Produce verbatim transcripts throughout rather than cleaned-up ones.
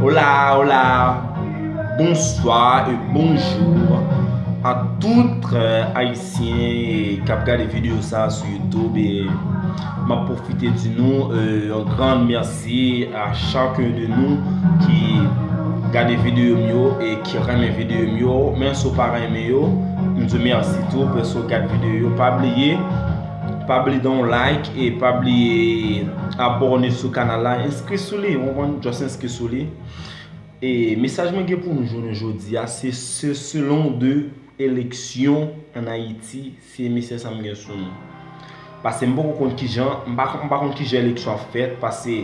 Hola, hola, bonsoir et bonjour à tout, euh, Ayisyen k ap gade videyo sa a sou YouTube. E m ap pwofite di nou, euh, yon gran mèsi a chacun de nou ki gade videyo m yo e ki renmen videyo m yo. Men si w pa renmen yo, m di w mèsi tou, paske w gade videyo yo. Pa bliye, pa bliye don like e pa bliye abòne sou kanal la. Enskri sou li, w konprann? Just enskri sou li. E mesaj mwen gen pou nou jounen jodi a, se, se selon de eleksyon an Ayiti, se mesaj sa m gen sou nou. Paske m poko konn kijan, m pa, m pa konn kijan eleksyon ap fèt, paske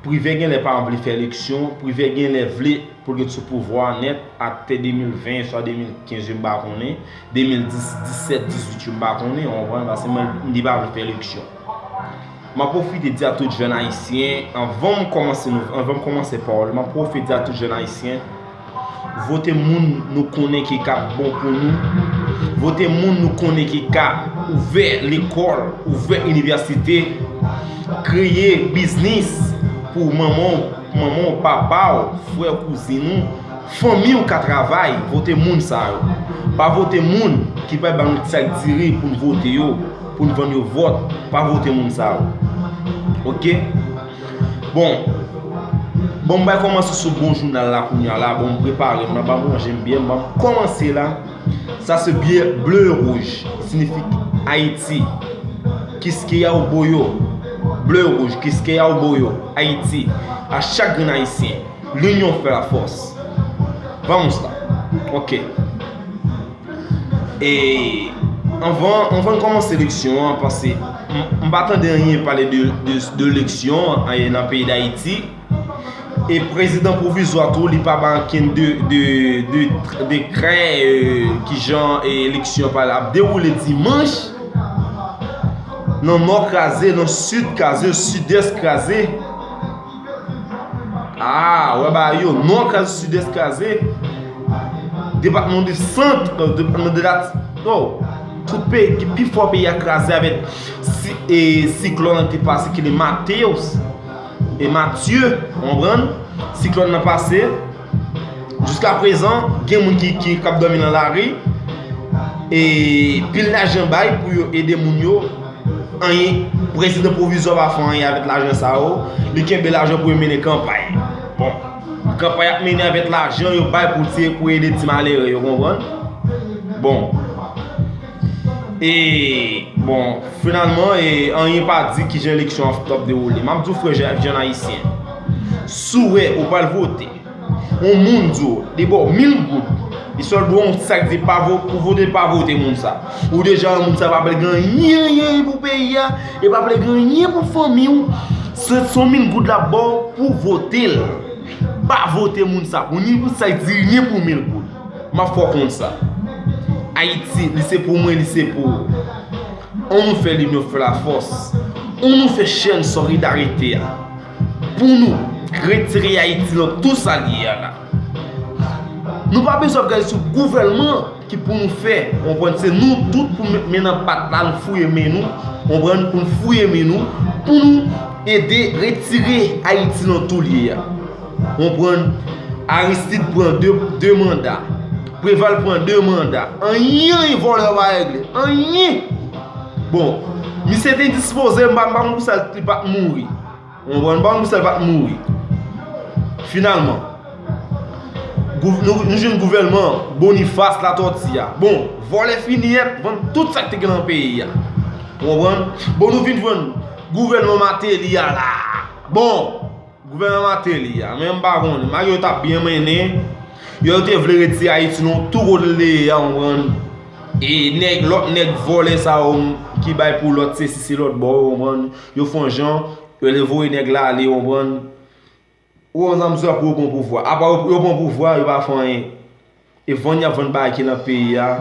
Privè genlè pa vle fè eleksyon, Privè genlè vle pou l ret sou pouvwa a nèt, atè de mil ven swa de mil kenz yo m pa konnen, de mil dis, disèt, dizuit yo m pa konnen, w konprann, paske mwen, li pa vle fè eleksyon. M ap pwofite di a tout jèn ayisyen, anvan m kòmanse nou, anvan m kòmanse pawòl, m ap pwofite di a tout jèn ayisyen, vote moun nou konnen ki ka bon pou nou, vote moun nou konnen ki ka ouvè lekòl, ouvè inivèsite, kreye biznis pou manman w, manman w, papa w, frè w, kouzin ou, fanmi w ka travay, vote moun sa yo. Pa vote moun ki pa ban nou ti sak diri pou n vote yo, pou n vann yo vòt. Pa vote moun sa yo. Oke? Bon. Bon, m bay kòmanse sou bon jounal la kounye a la. Bon, m prepare m, m ap manje m byen, m ap kòmanse la. Sa se byen ble e wouj, siyifi Ayiti. Kiskeya ou boyo. Ble e wouj, Kiskeya ou boyo. Ayiti. A chak grenn ayisyen. L'union fait la force. Vamos la. Ok. E anvan, anvan n kòmanse leksyon an, paske m, m pa tande anyen pale de, de, de leksyon an, e, nan peyi Dayiti. E prezidan pwovizwa tou, li pa bay okenn de, de, de, dekrè, e, kijan, e, eleksyon an pral ap dewoule dimanch. Nan Nò kraze, nan Sid kraze, Sidès kraze. Ah, wè bagay yo, Nò kraze, Sidès kraze. Depatman de Sant, depatman de la, oh, tout peyi, pifò peyi a kraze avèk si, e, siklòn nan te pase ki le Mateus e Matye, w konprann? Siklòn nan pase. Jiska prezan, gen moun ki, ki, k ap dòmi nan lari. E pil lajan bay pou yo ede moun yo. Anyen, prezidan pwovizwa pa fè anyen avèk lajan sa yo. Li kenbe lajan pou yo mennen kanpay. Bon, kanpay ap mennen avèk lajan yo bay pou ti, pou ede ti malere yo, konprann? Bon. E, bon, finalman, e, anyen pa di kijan eleksyon an t ap dewoule. M ap di w, frè jè-, jèn ayisyen, si w wè ou pral vote, yon moun di w, li ba w mil goud, li sòldo yon sak di pa vo-, pou vote, pa vote moun sa. Ou deja wè moun sa pa pral gen anyen, anyen pou peyi a, e pa pral gen anyen pou fanmi w. Se, se yon mil goud l ap ba w pou vote l. Pa vote moun sa pou ni pou sak di, ni pou mil goud. M ap fè w konn sa. Ayiti, li se pou mwen, li se pou ou. Ann nou fè linyon fè lafòs. Ann nou fè chèn solidarite a. Pou nou retire Ayiti nan tou sa l ye a la. Nou pa bezwen ap gade sou gouvènman ki pou nou fè, w konprann, se nou tout pou met men nan pat la, nou fouye men nou, w konprann, pou nou fouye men nou, pou nou ede retire Ayiti nan tou l ye a. W konprann, Aristide pran de, de manda, Preval pran de manda, anyen, anyen vòlè yo pa regle, anyen. Bon, misye te dispoze, m pa, m pa konn pou sa li pa t mouri. W konprann, m pa konn pou sa li pa t mouri. Finalman, gouv-, nou, nou jwenn gouvènman Boniface Latôti a. Bon, vòlè fini nèt, vann tout sa k te gen nan peyi a. W konprann? Bon, nou vin jwenn gouvènman Martelly a la. Bon, gouvènman Martelly a, men m pa konnen. Malgre yo t ap byen mennen, yo te vle retire Ayiti nan tou kote l te ye a, w konprann? E nèg, lòt nèg vòlè sa yo ki bay pou lòt sesi, se lòt bò, w konprann? Yo fè yon jan, yo te voye nèg la ale, w konprann? Ou wè zanmi sa pou yo pran pouvwa. Apa yo, yo pran pouvwa, yo pa fè anyen. E vann y ap vann bagay ki nan peyi a.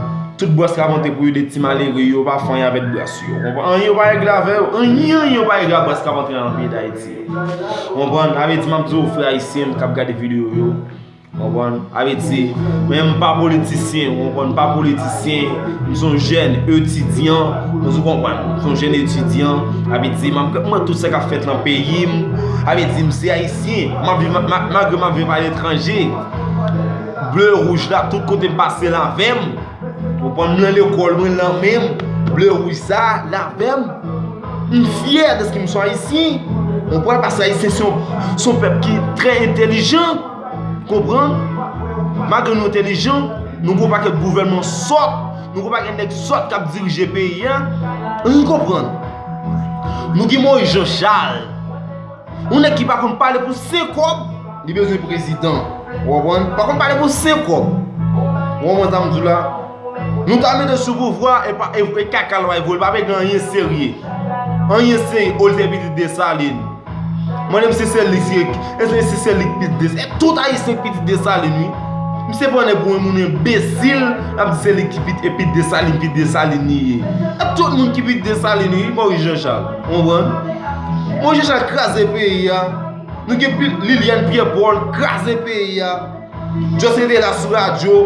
Tout bras k ap antre pou yo de ti malere yo, yo pa fè anyen avèk bras yo. Konprann? Anyen yo pa regle avè yo. Anyen, anyen yo pa regle ak bras k ap antre nan peyi Dayiti yo. Konprann? Sa vle di m ap di w, frè ayisyen m k ap gade videyo yo. Konprann? Sa vle di, men m pa politisyen, ou konprann, m pa politisyen, m se yon jèn etidyan, ou konprann, m se yon jèn etidyan, sa vle di, m ap gad tout sa k ap fèt nan peyi m, sa vle di, m se ayisyen, m ap viv, ma- malgre m ap viv aletranje, ble wouj la, tout kote m pase l avè m, ou konprann, m nan lekòl, mwen l nan men m, ble wouj sa, l avè m, m fyè dèske m se yon ayisyen, ou konprann, paske ayisyen se yon, se yon pèp ki trè entèlijan. Konprann? Malgre nou entèlijan, nou gen yon pakèt gouvènman sòt, nou gen yon pakèt nèg sòt k ap dirije peyi a. Nou konprann? Nou gen Moyiz Jan Chal. Yon nèg ki pa konn pale pou senk kòb, li bezwen prezidan. Ou konprann? Pa konn pale pou senk kòb. Ou konprann sa m di w la? Nou ta mete sou pouvwa e pa e, e kaka l va voye, l pa vle gen anyen serye. Anyen serye, o l se pitit Desalin. Mande m si se li ki, èske si se li ki pitit Desalin? E tout ayisyen ki pitit Desalin, wi. Misye pran nèg pou yon moun enbesil, l ap di se li ki pitit, e pitit Desalin, pitit Desalin li ye. E tout moun ki pitit Desalin, wi, Moyiz Jan Chal. Ou konprann? Moyiz Jan Chal kraze peyi a. Nou gen Liliane Pierre Paul, kraze peyi a. Jocelyn te la sou radyo,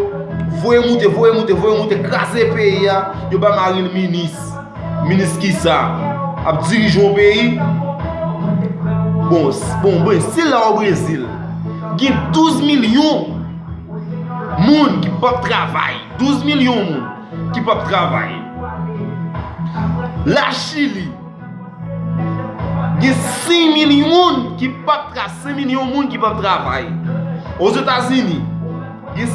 voye moute, voye moute, voye moute, kraze peyi a. Yo ba Marine minis. Minis kisa? Ap dirije yon peyi? Bon, s- bon, Brezil la, o Brezil, gen douz milyon moun ki p ap travay. Douz milyon moun ki p ap travay. Lachili, gen senk milyon moun ki p ap tra- senk milyon moun ki p ap travay. Ozetazini, gen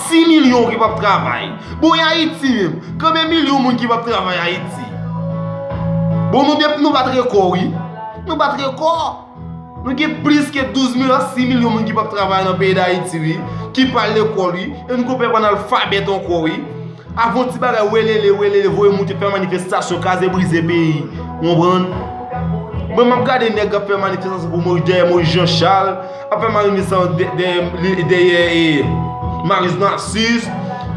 sis milyon ki p ap travay. Bon, e Ayiti menm? Konbyen milyon moun ki p ap travay Ayiti? Bon, nou, depi nou bat rekò, wi. Nou bat rekò. Nou gen plis ke douz milyon, sis milyon moun ki p ap travay nan peyi Dayiti, wi. Ki pa al lekòl, wi. E nou gen pèp analfabèt ankò, wi. Avè yon ti bagay, welele, welele, voye moute, fè manifestasyon, kraze brize peyi. Ou konprann? Mwen, m ap gade nèg k ap fè manifestasyon pou Moyiz, dèyè Moyiz Jan Chal, ap fè manifestasyon dè- dèyè, dèyè, e, Marius Narcisse,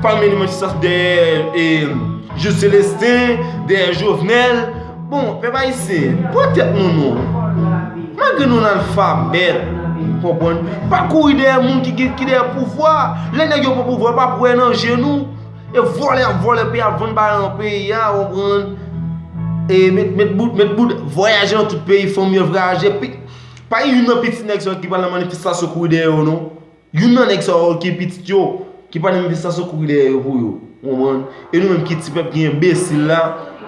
fè manifestasyon dèyè, e, Jules Célestin, dèyè Jovenel. Bon, pèp ayisyen, pran tèt nou non. Malgre nou analfabèt, konprann, pa kouri dèyè moun ki, ki, ki dèyè pouvwa. Lè nèg yo pran pouvwa, yo pa pou wè nan je nou. E vòlè ap vòlè peyi, ap vann bagay nan peyi a, konprann. E met, met bout, met bout, vwayaje nan tout peyi, fanmi an vwayaje. Pi- Pa gen youn nan pitit nèg sa yo ki pral nan manifestasyon kouri dèyè yo, non. Youn nan nèg sa yo ki pitit yo, ki pral nan manifestasyon kouri dèyè yo pou yo. Ou konprann? E nou menm ki ti pèp ki enbesil la,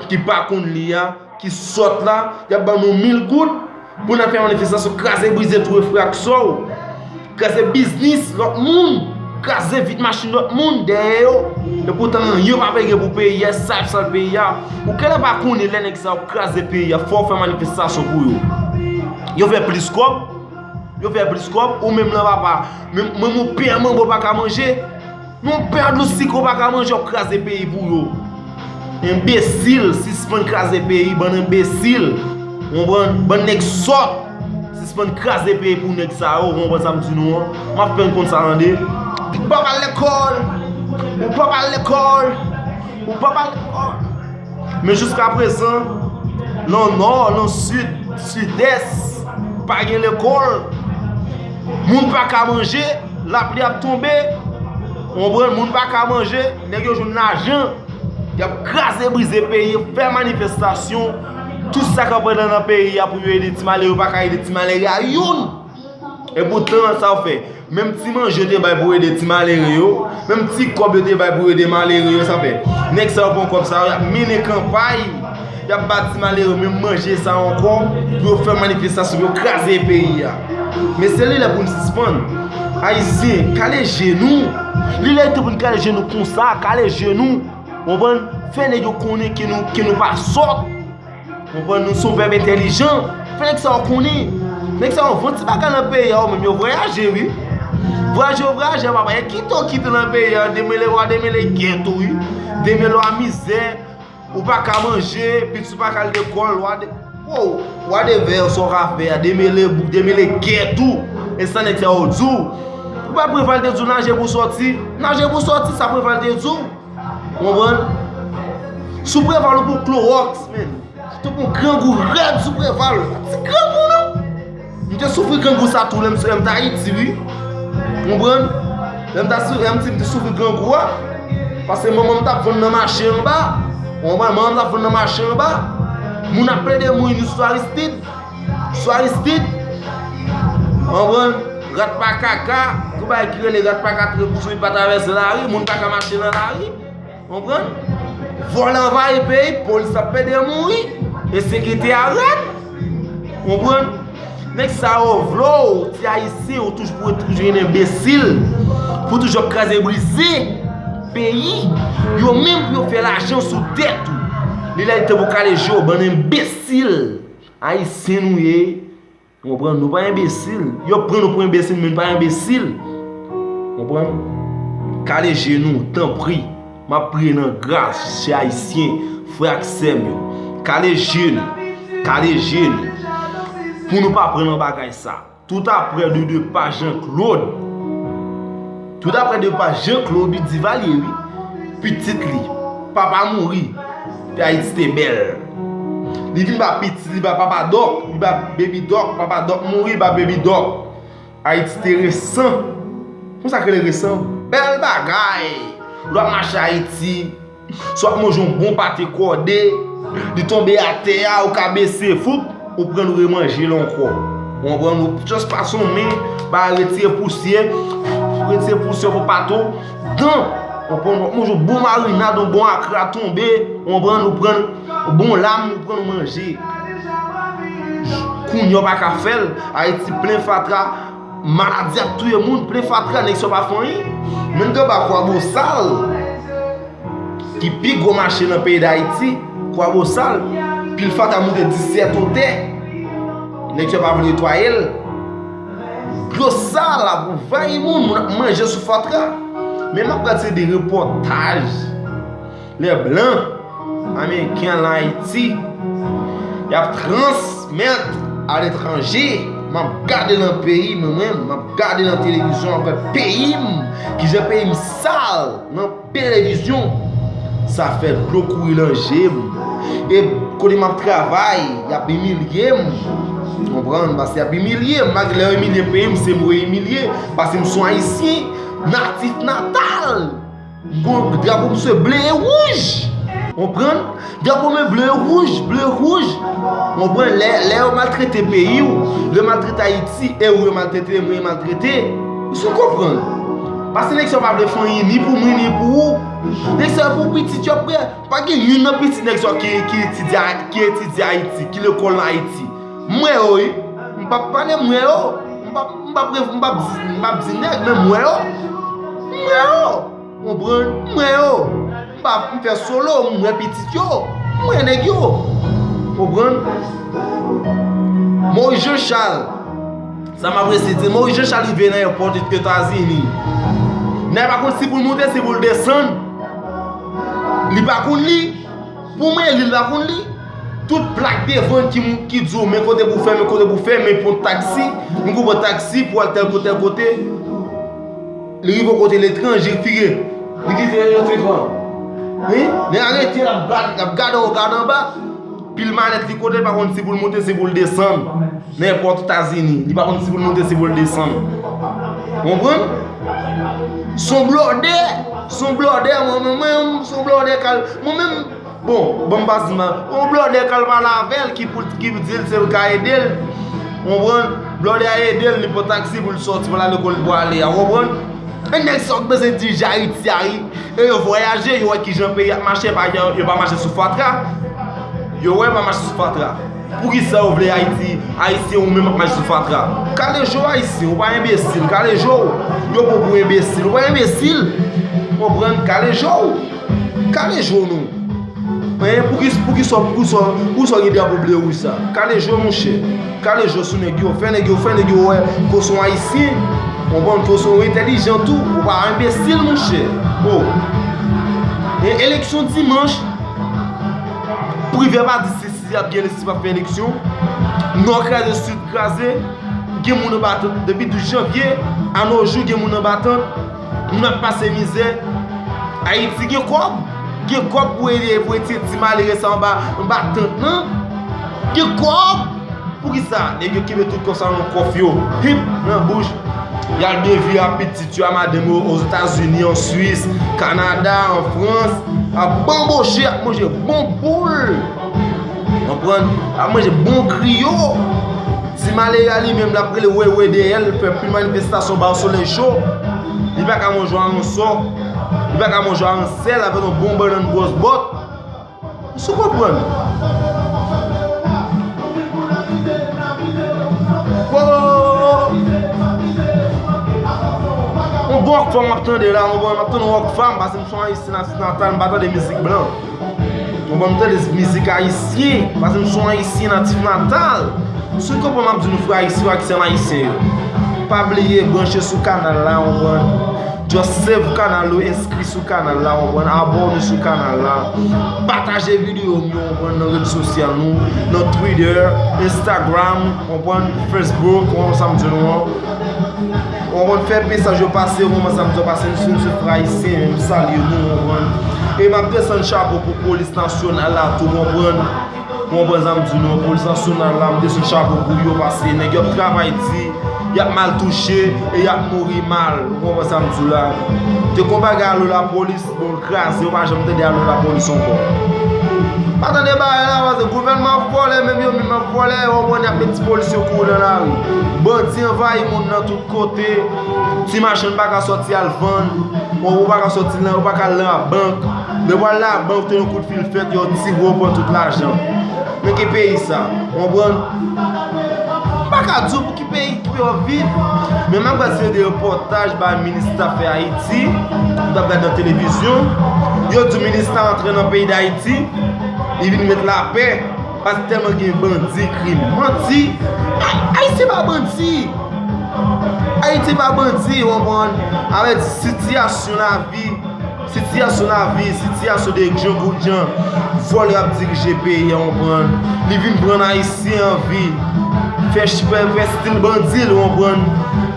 ki pa konn li a, ki sòt la, y ap ban nou mil goud pou n al fè manifestasyon, kraze brize tou refraksyon, kraze biznis lòt moun, kraze vit machin lòt moun dèyè yo. E poutan anyen pa vle gen pou peyi a, sal sal peyi a. Ou genlè pa konnen lè nèg sa yo kraze peyi a, fò w fè manifestasyon pou yo. Yo fè plis kòb, yo fè plis kòb, ou menm lan papa. Men mwen, mon pè manbo pa ka manje. Mon pè dlo sik ou pa ka manje, w ap kraze peyi pou yo. Enbesil, sispann kraze peyi, bann enbesil. Ou konprann? Bann nèg sòt. Sispann kraze peyi pou nèg sa yo, ou konprann sa m di nou an? M ap fè n konn sa tande. Ou p ap al lekòl, ou p ap al lekòl, ou p ap al lekòl. Men jiska prezan, nan nò, nan sid, sidès, pa gen lekòl. Moun pa ka manje, lapli ap tonbe. Ou konprann? Moun pa ka manje, nèg yo jwenn lajan. Y ap kraze brize peyi, fè manifestasyon. Tout sa k ap pran nan peyi a pou yo ede ti malere, yo pa ka ede ti malere a youn. E poutan, sa w fè? Menm ti manje yo te bay pou ede ti malere yo, menm ti kòb yo te bay pou ede malere yo, sa fè nèg sa yo pran kòb sa yo, y ap mennen kanpay, y ap ba ti malere menm manje sa yo ankò, pou yo fè manifestasyon, pou yo kraze peyi a. Men se li lè pou n sispann. Ayisyen, kale je nou. Li lè pou n kale je nou konsa, kale je nou. Konprann? Fè nèg yo konnen ke nou, ke nou pa sòt. Konprann, nou se yon pèp entèlijan. Fè nèg sa yo konnen. Nèg sa yo vann ti bagay nan peyi a, yo menm yo vwayaje, wi. Vwayaje, yo vwayaje, papa. E kite w kite nan peyi a, demele w a demele gèt ou, wi. Demele w a mizè. Ou pa ka manje, pitit ou pa ka al lekòl, w a de, wow, w a de vè, sa w ka fè a, demele bouk, demele gèt ou. E sa nèg sa yo di w. Ou pa Preval te di w naje pou sòti, naje pou sòti, sa Preval te di w. Ou konprann? Sou Preval ou pou klowòks, menn. Ou te pran grangou rèd sou Preval. Ti grangou, non? M te soufri grangou sa tou lè m, lè m t Ayiti, wi. Ou konprann? Lè m ta sou, lè m ti, m te soufri grangou a, paske manman m t ap vann nan mache anba. Ou konprann? Manman m t ap vann nan mache anba. Moun ap plede mouri sou Aristid. Sou Aristid. Ou konprann? Rat pa kaka, kou bagay ki rele rat pa ka tre pou sou pa travèse lari, moun pa ka mache nan lari. Ou konprann? Vòlè anvayi peyi, polis ap plede mouri, ensekirite a rèd. Ou konprann? Nèg sa yo vle w, ti ayisyen, ou toujou pou toujou yon enbesil. Pou toujou ap kraze brize peyi. Yo menm pou yo fè lajan sou tèt ou. Li lè li tan pou kale je w, bann enbesil. Ayisyen nou ye. Ou konprann? Nou pa enbesil. Yo pran nou pou enbesil, men nou pa enbesil. Ou konprann? Kale je nou, tanpri. M ap priye nan gras, chè ayisyen, frè ak sè m yo. Kale je nou. Kale je nou. Pou nou pa pran nan bagay sa. Tout aprè de depa Jean Claude. Tout aprè depa Jean Claude Duvalier, wi. Pitit li. Papa mouri. Ayiti te bèl. Li vin ba pitit li, ba papa Dòk, li ba baby Dòk, papa Dòk mouri, ba baby Dòk. Ayiti te resan. Konsa ke li resan. Bèl bagay. Lè w ap mache Ayiti, si w ap manje yon bon pate kòde, li tonbe atè a, ou ka bese, foup, ou pran l, ou remanje l ankò. Ou konprann? Ou just pase yon men, ba retire pousyè, retire pousyè pou pa t dan. Ou konprann? W ap manje yon bon marinad, yon bon akra tonbe, ou konprann? Ou pran l, bon lam, ou pran l, ou manje. Kounye a w pa ka fè l, Ayiti plen fatra, maladi ap touye moun, plen fatra, nèg sa yo pa fè anyen. Menm gen ba Kwabosal, ki pi gwo mache nan peyi Dayiti, Kwabosal, pil fatra moute disèt otè. Nèg yo pa vle netwaye l. Dlo sal ap anvayi moun, moun ap manje sou fatra. Men m ap gade se de repòtaj. Les blancs américains en Haïti, y ap transmèt aletranje. M ap gade nan peyi mwen menm, m ap gade nan televizyon, m ap wè peyi m, kijan peyi m sal nan televizyon. Sa fè dlo kouri nan je m. E kote m ap travay, y ap imilye m. Konprann? Paske y ap imilye m. Malgre lè yo imilye peyi m, se mwen yo imilye. Paske m se yon ayisyen, natif natal. Bon, drapo m se ble e wouj. Konprann? Drapo mwen ble e wouj, ble e wouj. Konprann? Lè, lè yo maltrete peyi w, lè yo maltrete Ayiti, e ou yo maltrete, mwen yo maltrete. Ou konprann? Paske nèg sa yo pa vle fè anyen ni pou mwen, ni pou ou. Nèg sa yo pou pitit yo ap prè. Pa gen youn nan pitit nèg sa yo ki, ki etidye, ki etidye Ayiti, ki lekòl nan Ayiti. M wè yo, wi. M p ap pale, m wè yo. M p ap, m p ap, m p ap, m p ap di nèg, men m wè yo. M wè yo. Konprann? M wè yo. M pa, m fè solo, m wè pitit yo. M wè nèg yo. Konprann? Maurice Jean Charles. Sa m apresye di, Maurice Jean Charles rive nan èpòt Etazini. Nèg pa konn si pou l monte, si pou l desann. Li pa konn li. Pou mwen, li pa konn li. Tout plak devan ki, ki di w men kote pou fè, men kote pou fè, men pran taksi, men pou pran taksi pou al tèl kote, tèl kote. Li rive yon kote letranje, li vire. Li kite letranje. Wi, nèg arete l, l ap gade, l ap gade w, gade anba. Pil malèt li kote l, pa konn si pou l monte, si pou l desann. Nan èpòt Etazini, li pa konn si pou l monte, si pou l desann. Konprann? Son blòdè, son blòdè, mwen, mwen, mwen, son blòdè kal, mwen menm, bon, bon, m pa di mal. On blòdè kal pale avè l, ki pou, ki di l se l ka ede l. Konprann? Blòdè a ede l, li pran taksi pou l sòti, pou l al lekòl, li pou ale a, konprann? E nèg sa yo k bezwen dirije Ayiti a, wi. E yo vwayaje, yo wè kijan peyi ap mache, pa, yo, yo pa mache sou fatra. Yo wè yo pa mache sou fatra. Poukisa yo vle Ayiti, Ayisyen ou menm ap mache sou fatra? Kale je w Ayisyen, ou pa enbesil, kale je w. Yo pran w pou enbesil, ou pa enbesil. Konprann, kale je w. Kale je w non. Men poukisa, poukisa, poukisa, poukisa w gen drapo ble wouj sa? Kale je w monchè. Kale je w sou nèg yo, fè nèg yo, fè nèg yo wè ke w se yon Ayisyen. Konprann ke w se yon entèlijan tou, ou pa enbesil monchè. Oh. E eleksyon dimanch, Privè pa di si, si ap gen, si p ap fè eleksyon. Nò kraze, Sid kraze. Gen moun anba tant depi douz janvye. A no jou, gen moun anba tant. Moun ap pase mizè. Ayiti gen kòb. Gen kòb pou ede, pou retire ti malere sa anba, anba tant nan. Gen kòb. Poukisa nèg yo kenbe tout kòb sa nan kòf yo? Hip, nan bouch. Y al byen viv a pitit yo, a madanm yo, Ozetazini, an Swis, Kanada, an Frans, ap banboche, ap manje bon boul. Konprann? Ap manje bon griyo. Ti malere a li menm, l ap rele wewe dèyè l, fè pil manifestasyon ba yo solèy cho. Li pa ka manje yon sò. Li pa ka manje yon sèl avèk yon bon bannann gwòs bòt. Ou konprann? Wo! Yon bon Rockfam m ap tande la, yon bon, m ap tande yon Rockfam, paske m se yon Ayisyen natif natal, m pa tande mizik blan. Yon bon, m tande mizik ayisyen, paske m se yon Ayisyen natif natal. Si w konprann m ap di nou, frè ayisyen, frè ayisyen yo, pa bliye branche sou kanal la, w konprann? Just save kanal ou, enskri sou kanal la, w konprann? Abòne sou kanal la. Pataje videyo m yo, w konprann, nan rezo sosyal nou, nan Twitter, Instagram, w konprann, Facebook, w konprann sa m di nou an. W konprann, fè mesaj yo pase, w konprann sa m di w, pase, nou se, nou se frè ayisyen, men m salye nou, w konprann? E m ap desann chapo pou polis nasyonal la tou, w konprann? Ou konprann sa m di w, non, polis nasyonal la, m desann chapo pou yo, paske nèg yo ap travay di, y ap mal touche, e y ap mouri mal. Ou konprann sa m di w la? Te gon bagay alo lapolis, bon, l kraze, ou pa janm tande alo lapolis ankò. Pa tande bagay la, paske gouvènman ap vòlè, menm yo menm ap vòlè, ou konprann, y ap met ti polis yo kouri nan lari. Bandi anvayi moun nan tout kote, ti machann pa ka sòti al vann, ou pa ka sòti nan, ou pa ka al nan labank. Lè w al labank, te yon kout fil fèt, yo tire w, pran tout lajan. Men ki peyi sa? Ou konprann? M pa ka di w pou ki peyi ki w ap viv. Men m ap gade se de repòtaj bay minis afè Ayiti, m t ap gade nan televizyon. Yo di minis la antre nan peyi Dayiti, li vin met lapè, paske tèlman gen bandi, krim. Manti! Ay-, Ayiti pa bandi! Ayiti pa bandi, ou konprann? Avèk sitiyasyon lavi, sitiyasyon lavi, sitiyasyon de jan pou jan, vòlè ap dirije peyi a, w konprann? Li vin pran Ayisyen anvi fè, fè, fè stil bandi l, w konprann?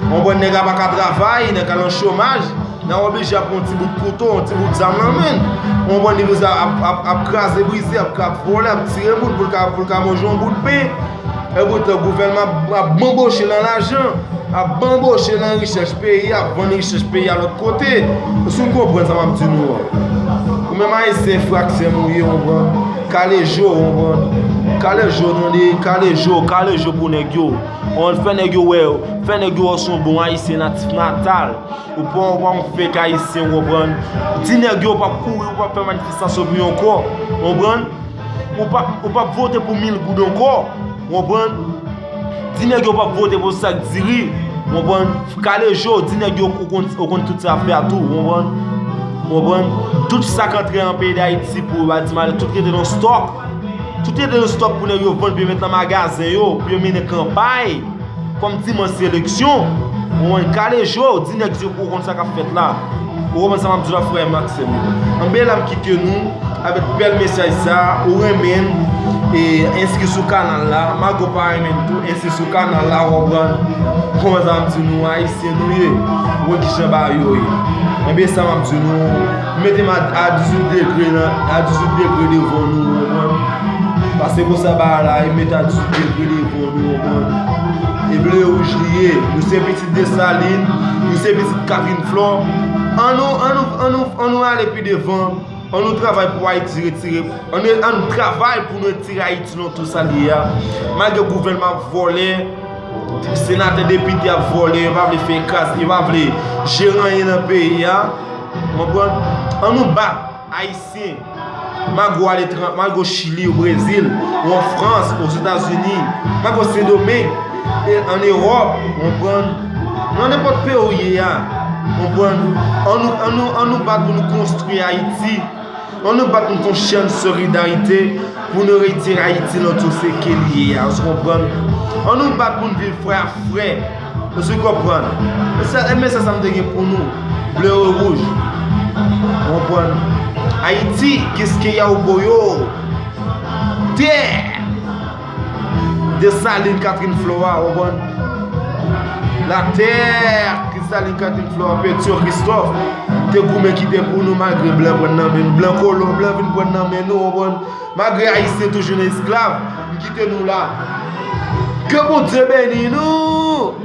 W konprann, nèg la pa ka travay, nèg la nan chomaj, nèg la oblije ap pran yon ti bout kouto, yon ti bout zam nan men l. W konprann, li bezwen ap, ap, ap kraze brize, ap, ap vòlè, ap tire moun pou l ka, pou l ka manje yon bout pen. Epoutan, gouvènman ap, ap banboche l nan lajan, ap banboche l nan richès peyi a, ap vann richès peyi a lòt kote. Èske w konprann sa m ap di nou an? Ou menm Ayisyen, frè ak sè m ou ye, w konprann? Kale je w, w konprann? Kale je w, tande, kale je w, kale je w pou nèg yo. Ou konprann? Fè nèg yo wè, fè nèg yo wè w se yon bon Ayisyen natif natal. Ou pa, ou pa yon fake Ayisyen, w konprann? Di nèg yo w p ap kouri, ou p ap fè manifestasyon pou yo ankò, w konprann? Ou p ap, ou p ap vote pou mil goud ankò, w konprann? Di nèg yo w p ap vote pou sak diri, w konprann? Kale je w, di nèg yo ou konn, ou konn tout sa ap fè a tou, w konprann? W konprann? Tout sa k antre nan peyi Dayiti pou yo pa di mal, tout rete nan stòk. Tout rete nan stòk pou nèg yo vann pou yo met nan magazen yo, pou yo mennen kanpay. Kòm dimanch se eleksyon, w konprann, kale je w, di nèg yo pou w konn sa k ap fèt la. Ou konprann sa m ap di w la, frè m ak sè m yo. Anben la m kite nou avèk bèl mesaj sa, ou renmen l, e enskri sou kanal la, malgre w pa renmen l tou, enskri sou kanal la, w konprann. Ou konprann sa m di nou, Ayisyen nou ye, ou wè kijan bagay yo ye. Enben sa m ap di nou, mete m a, a dizuit degre nan, a dizuit degre devan nou, ou konprann. Pase konsa bagay la, e mete a dizuit degre devan nou, ou konprann. E ble wouj li ye. Nou se pitit Desalin, nou se pitit Catherine Flore. Annou, annou, annou, annou ale pi devan. Annou travay pou Ayiti retire. Annou, annou travay pou nou retire Ayiti nan tou sa li ye a. Malgre gouvènman ap vòlè, senatè, depite ap vòlè, yo pa vle fè kras, yo pa vle jere anyen nan peyi a. Konprann? Annou bat Ayisyen. Malgre w aletran-, malgre w Chili, o Brezil, ou an Frans, Ozetazini, malgre w Sendomeng, e an Ewòp, w konprann? Nan nenpòt peyi w ye a, w konprann? Annou, annou, annou bat pou nou konstwi Ayiti. Annou bat pou nou fè yon chenn solidarite pou nou retire Ayiti nan tou sa ke li ye a, w konprann? Annou bat pou nou viv frè a frè. Èske w konprann? E sa, e mesaj sa m te gen pou nou. Ble e wouj. Ou konprann? Ayiti, Kiskeya, Oboyo. Tè! Desalin, Catherine Flore, ou konprann? Latè, Desalin, Catherine Flore, Petyon, Christophe. Te goumen kite pou nou malgre blan pran nan men nou. Blan kolon, blan vin pran nan men nou, ou konprann? Malgre Ayisyen toujou nan esklav, m kite nou la. Ke Bondye beni nou!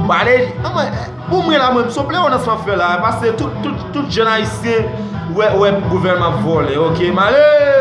Male, anmwe, pou mwen la, mwen, se yon pleyonans m ap fè la, paske tout, tout, tout jèn ayisyen wè, wè gouvènman ap vòlè, oke, male.